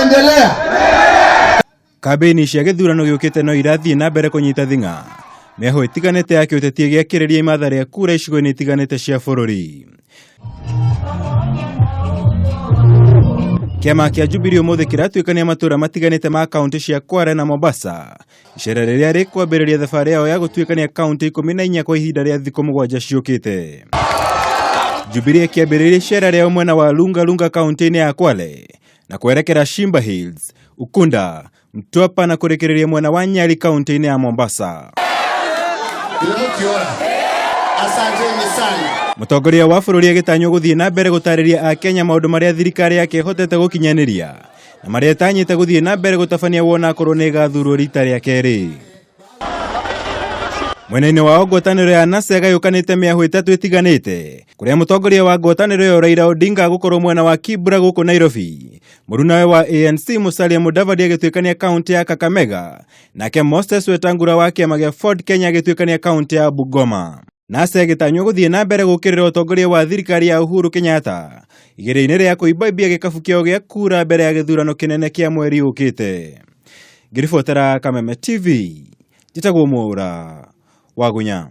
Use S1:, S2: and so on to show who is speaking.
S1: Tunaendelea.
S2: Kambĩini cia gĩthurano gĩũkĩte no irathiĩ na mbere kũnyita thing'a mĩahũ ĩtiganĩte ya kĩũteti ĩgĩakĩrĩria imatha rĩa kura icigo-inĩ itiganĩte cia bũrũri. Kĩama kĩa Jubilee ũmũthĩ kĩratuĩkania matũũra matiganĩte ma kaunti cia Kwale na Mombasa, icera rĩrĩa rĩkwambĩrĩria thabarĩ yao ya gũtuĩkania kaunti 14 kwa ihinda rĩa thikũ 7 ciũkĩte. Jubilee ĩkĩambĩrĩria icera rĩao mwena wa Lunga Lunga kaunti-inĩ ya Kwale na kwerekera Shimba Hills, Ukunda, Mtwapa na kũrĩkĩrĩria mwena wa Nyali kaunti-inĩ ya Mombasa.
S1: Asanteni sana.
S2: Mũtongoria wa bũrũri agĩtanywo gũthiĩ na mbere gũtarĩria Akenya maũndũ marĩa thirikari yake ĩhotete gũkinyanĩria na marĩa ĩtanyĩte gũthiĩ na mbere gũtabania wona akorwo nĩ ĩgathurwo rita rĩa kerĩ. Mwena-inĩ wao ngwatanĩro ya NASA ĩgayũkanĩte mĩahũ ĩtatũ ĩtiganĩte kũrĩa mũtongoria wa ngwatanĩro ĩyo Raila Odinga agũkorwo mwena wa Kibra gũkũ Nairobi, mũrunawe wa ANC Musalia Mudavadi agĩtuĩkania kaunti ya Kakamega, nake Moses Wetangula wa kĩama gĩa Ford Kenya agĩtuĩkania kaunti ya Bungoma. NASA ĩgĩtanywo gũthiĩ na mbere gũkĩrĩra ũtongoria wa thirikari ya Uhuru Kenyatta igerio-inĩ rĩa kũimbaimbia gĩkabu kĩao gĩa kura mbere ya gĩthurano kĩnene kĩa mweri ũkĩte. Ngĩribotera Kameme TV, njĩtagwo Mwaura Wagunya.